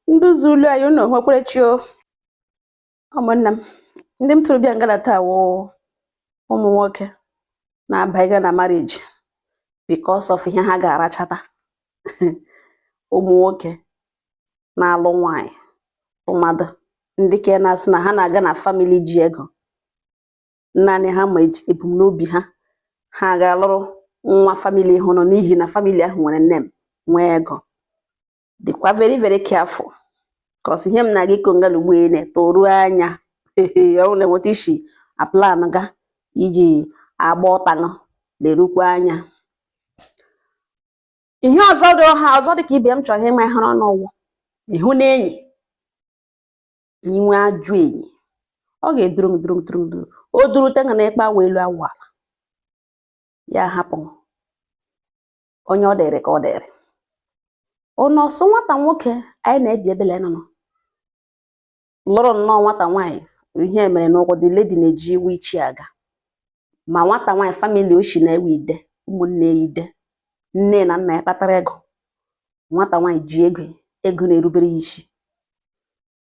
Ndị zulu anyị, unu hwekwere chi o. Ụmụnne m, ndị m tụrụ bịa ngala taa wụ ụmụ nwoke na-abanye na marriage because of ihe ha ga-arachata. Ụmụ nwoke na-alụ nwanyị, tụmadụ ndị ka na-asị na ha na-aga na family ji ego, naanị ha ma ebumnobi ha, ha ga-alụrụ nwa family hụrụ n'ihi na family ahụ nwere nne m nwee ego. Dịkwa very very careful, cause ihe m na-aga iko ngala ugbu a na-etoruo anya. Ọ na-enweta isi a plan ga iji agba ọtaṅụ lerukwa anya. Ihe ọzọ dị ọha ọzọ dịka ibe m chọrọ ịma ịhụrụ n'ụwa ịhụ na enyi inwe ajọ enyi, ọ ga-eduru m duru m duru m duru o durute na ịkpa awa elu awụ ala, ya hapụ onye ọ dịrị ka ọ dịrị. Ụnọsụ nwata nwoke anyị na-ebi ebele nọ lụrụ nnọọ nwata nwaanyị. Ihe mere n'ụkwụ, the lady na-eji wheelchair aga, ma nwata nwaanyị family oshi na-ewe ide, ụmụnne ya ide, nne na nna ya kpatara ego. Nwata nwaanyị ji ego, ego na-erubere ya isi.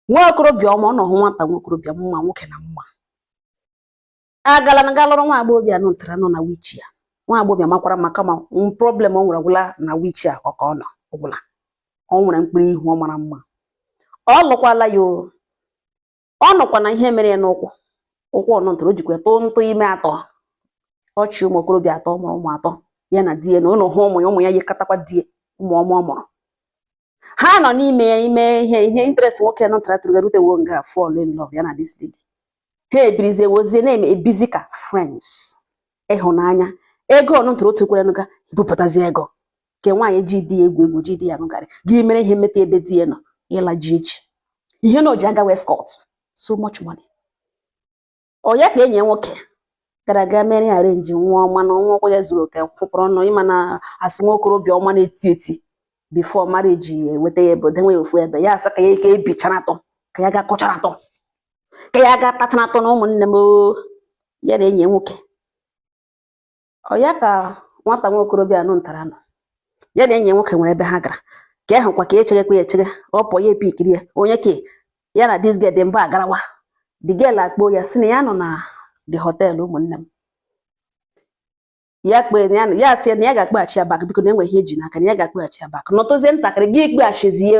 Nwa okorobịa ọma, ọ nọ hụ nwata nwa okorobịa mma nwoke na mma agala na ga lụrụ nwa agbọghọbịa nọ ntara nọ na wheelchair. Nwa agbọghọbịa makwara mma, kama problem o nwere gwụla na wheelchair ọ ka ọ nọ ọgwụla. Ọ nwere mkpụrụ ihu, ọ mara mma. Ọ lụkwala ya o, ọ nọkwa na ihe mere ya n'ụkwụ ụkwụ ọ nọntara, o jikwa tụọ ntụ ime atọ ọchị ụmụ okorobịa atọ mụrụ ụmụ atọ ya na di ya na ụlọ hụ ụmụ ya, ụmụ ya yikọtakwa di ya, ụmụ ọma ọ mụrụ. Ha nọ n'ime ya ime ihe interest. Nwoke nọtara tụrụ erutewo nga fall in love ya na this lady. Ha ebirizie wozie na-eme ebizi ka friends. Ịhụnanya ego ọ nọtara otu kwere nga bupụtazi ego nke nwaanyị ji di ya egwu egwu, ji di ya ṅụgarị gị mere ihe mmeta ebe di ya nọ ịla ji echi ihe na o ji aga escort so much money. Ọ ya ka enyi ya nwoke gara aga mere ya arrange nwa ọma na nwa ọkwa ya zuru oke kwụpụrụ ọnụ. Ịma na asị nwa okorobịa ọma na-eti eti before marriage eweta ya ebe denwe ya ofu ebe, ya asị ka ya ike ebichara atọ, ka ya ga kọchara atọ, ka ya ga tachara atọ na ụmụnne m oo. Ya na enyi ya nwoke, ọ ya ka nwata nwa okorobịa anụ ntara nọ, ya na enyi ya nwoke nwere ebe ha gara ka ya hụkwa ka echeghekwa ya echeghe, ọ pụọ ya epikiri ya onye ke ya na this girl dị mbụ agarawa. The girl akpọ ya sị na ya nọ na the hotel. Ụmụnne m, ya kpee ya, ya sị na ya ga-akpọghachi ya back, biko, na enwe ihe eji n'aka na ya ga-akpọghachi ya back. Nọtụzie ntakịrị gị kpeghachizie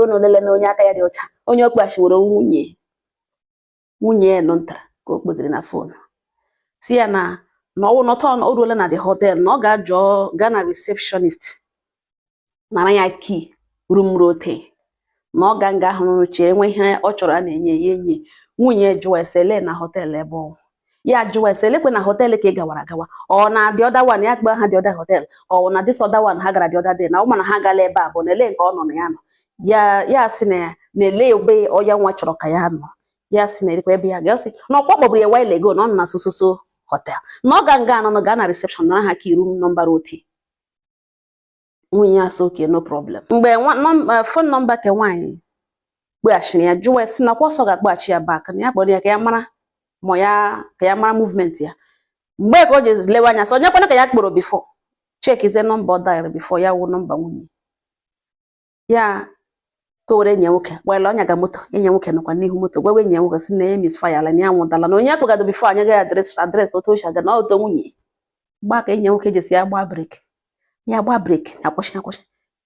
na olele na onye aka ya dị ọcha, onye ọ kpeghachiworo nwunye nwunye ya nọ ntara ka o kpoziri na phone si ya na ọwụ nọtọ o ruola na the hotel, na ọ ga-ajọ gaa na receptionist nara ya key room rote, na ọ ga nga ahụ rụchie enwe ihe ọ chọrọ a na-enye ya enye. Nwunye jụọ ese lee na hotel ebe ọ ya jụọ ese lekwe na hotel ka ị gawara agawa, ọ na the other one ya kpọọ ha the other hotel, ọ na this other one ha gara the other day, na ọ ma na ha gala ebe a bụ na ele nke ọ nọ na ya nọ ya. Ya sị na ya na-ele ebe ọya nwa chọrọ ka ya nọ. Ya sị na elekwa ebe ya ga sị na ọkwa kpọburu ya while ago, na ọ nọ na so so so hotel, na ọ ga nga anọ nọ gaa na reception nara ha key room number ote. Nwunye ya sị okay, no problem. Mgbe phone number ke nwaanyị kpeghachiri ya, jụwa sị na kwa ọsọ ga-akpọghachi ya back, na ya kpọrọ ya ka ya mara ma ya ka ya mara movement ya. Mgbe ka o ji lewe anya sị onye kwana ka ya kpọrọ before, checkizie number ọ dialụ before, ya wụ number nwunye ya ka o were enyi ya nwoke gbanyela ọnya ga moto. Enyi ya nwoke nọkwa n'ihu moto gwawa enyi ya nwoke sị na ya misfire ala, na ya nwụtala, na onye kpọgado before anya ya address otu o si aga na oto nwunye gbaa ka enyi ya nwoke jesi ya gbaa brake, ya gbaa brake akwụsị akwụsị,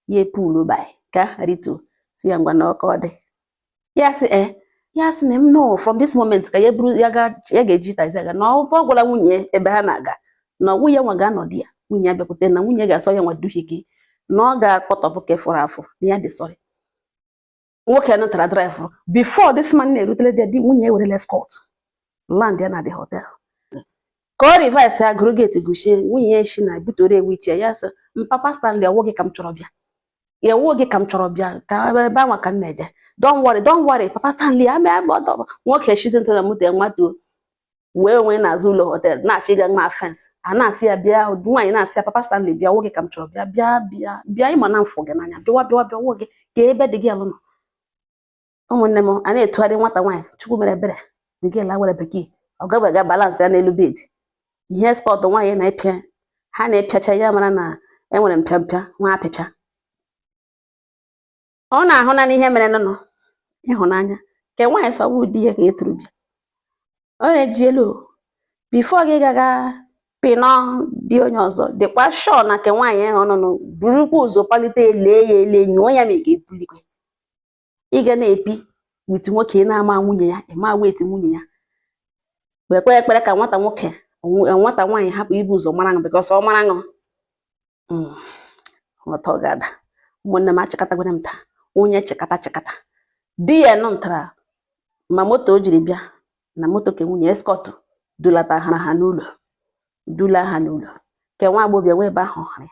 ya epulu by ka rito si ya ngwa na ọka ọ dị. Ya sị e ya sị na m no from this moment ka ya buru ya ga ya ga-eji taxi aga, na ọ gwala nwunye ebe ha na-aga, na ọwụ ya nwa ga-anọdụ ya, nwunye ya bịakwute na nwunye ga-asọ ya nwa duhie gị, na ọ ga-akpọtọpụ ka fọrọ afọ na ya dị sorry. Nwoke nụtara drive before this man na-erutere di nwunye ewerela escort land ya na the hotel ka ọ reverse ya gụrụ gate guchie. Nwunye ya eshi na butere ewu iche ya sị mpapa Stanley, ọwụ gị ka m chọrọ bịa, ewu gị ka m chọrọ bịa, ka ebe anwa ka m na-eje. Don't worry, don't worry, papa Stanley ama ebe ọdọ. Nwoke eshizi ntụ na moto ya nwatuo wee onwe n'azụ ụlọ hotel na-achọ ịga nwa fence a na-asị ya bịa. Nwaanyị na-asị ya, papa Stanley, bịa, nwoke ka m chọrọ bịa, bịa, bịa, bịa, ịma na mfụ gị n'anya, bịawa, bịawa, bịa nwoke ka ebe dị gị alụ nọ. Ụmụnne m, a na-etugharị nwata nwaanyị. Chukwu mere ebere, dị gị la were bekee ọ gaghị balance ya n'elu bed. Ihe spọt nwaanyị na-epịa ha na-epịacha ya mara na enwere mpịampịa nwa apịpịa. Ọ na-ahụ na ihe mere nụnụ ịhụnanya nke nwaanyị sọgbụ di ya ka e turu bịa. Ọ na-eji elu before gị gaga pịnọ di onye ọzọ, dịkwa sure na nke nwaanyị ahụ nọ burukwa ụzọ palite, lee ya ele, nyụọ ya ma ị ga-ebulikwe. Ị ga na-epi with nwoke ị na-ama nwunye ya, ịma wet nwunye ya. Kpekwe ekpere ka nwata nwoke, nwata nwaanyị hapụ ibu ụzọ mara ṅụ, because ọ mara ṅụ, nghọta ọ ga-ada. Ụmụnne m, achịkọtagwara m taa. Onye chịkata chịkata di ya nọ ntara ma moto o jiri bịa na moto ke nwunye escort dulata hara ha n'ụlọ, dula ha n'ụlọ. Ke nwa agbọghọbịa enwe ebe ahụ hụrụ ya,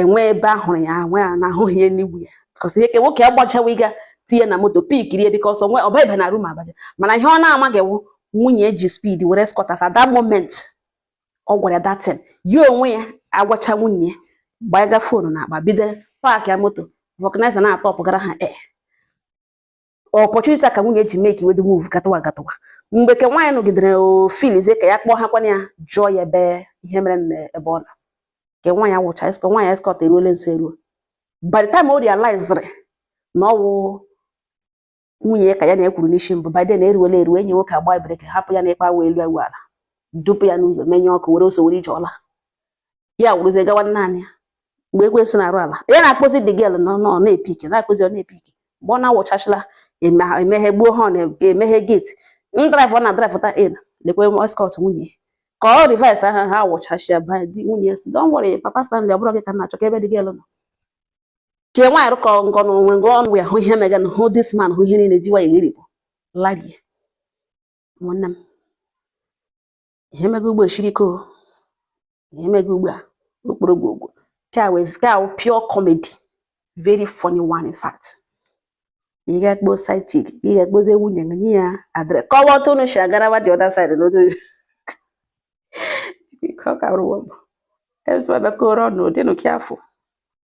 enwe ebe ahụrụ ya, nwe na ahụghị ya n'igwu ya, because ihe ke nwoke agbachawa ịga tinye na moto pikirie, because onwe ọba ebe na room abaja. Mana ihe ọ na-amaghị wụ nwunye ji speed were escort. As at that moment ọ gwara ya that thing, ya onwe ya agwacha nwunye ya, gbaiga phone na akpa, bido park ya moto, vulcanizer na-atọpụgara ha. E opportunity a ka nwunye ji make wedo move gatụwa gatụwa. Mgbe ke nwaanyị nọgidere o filizie ka ya kpọọ ha kwana ya, jụọ ya ebe ihe mere na ebe ọ nọ, ke nwaanyị awụcha escort, nwaanyị escort eruole nso eruo. By the time o realized na ọ wụ nwunye ya ka ya na-ekwuru n'isi mbụ, by then eruola eruo. Enyi nwoke agba brake, hapụ ya n'ịkpa awa elu ewu ala, dupu ya n'ụzọ, menye ọkụ, were ose were ije ọla ya, wụrụzie gawa naanị ya. Mgbe ekwensu na-arụ ala ya na-akpọzi the girl nọ nọ na-epiki, na-akpọzi, ọ na-epiki. Mgbe ọ na-awụchachila, emeghe gbuo họn, emeghe gate, n drive, ọ na drive ta in, lekwe escort nwunye ka ọ reverse ha, ha wụchachia ba di nwunye si, "Don't worry, Papa Stanley, ọ bụrụ gị ka m na-achọ, ka ebe dị girl nọ." Ke nwaanyị rụkọ ngọ na onwe ngọ ọnụ ya, hụ ihe mega na hụ this man, hụ ihe niile jiwa ya eripụ lagie. Nwanne m, ihe mega ugbo esiri ike o. Ihe mega ugbu a okporo gwogwo ka wee ka wụ pure comedy, very funny one in fact. Ị ga-akpọ side chick, ị ga-akpọzie nwunye gị, nye ya address, kọwa otu unu si agarawa the other side n'otu biko ka rụwa m ebe abịakọrọ ọnụ. Dịnụ careful.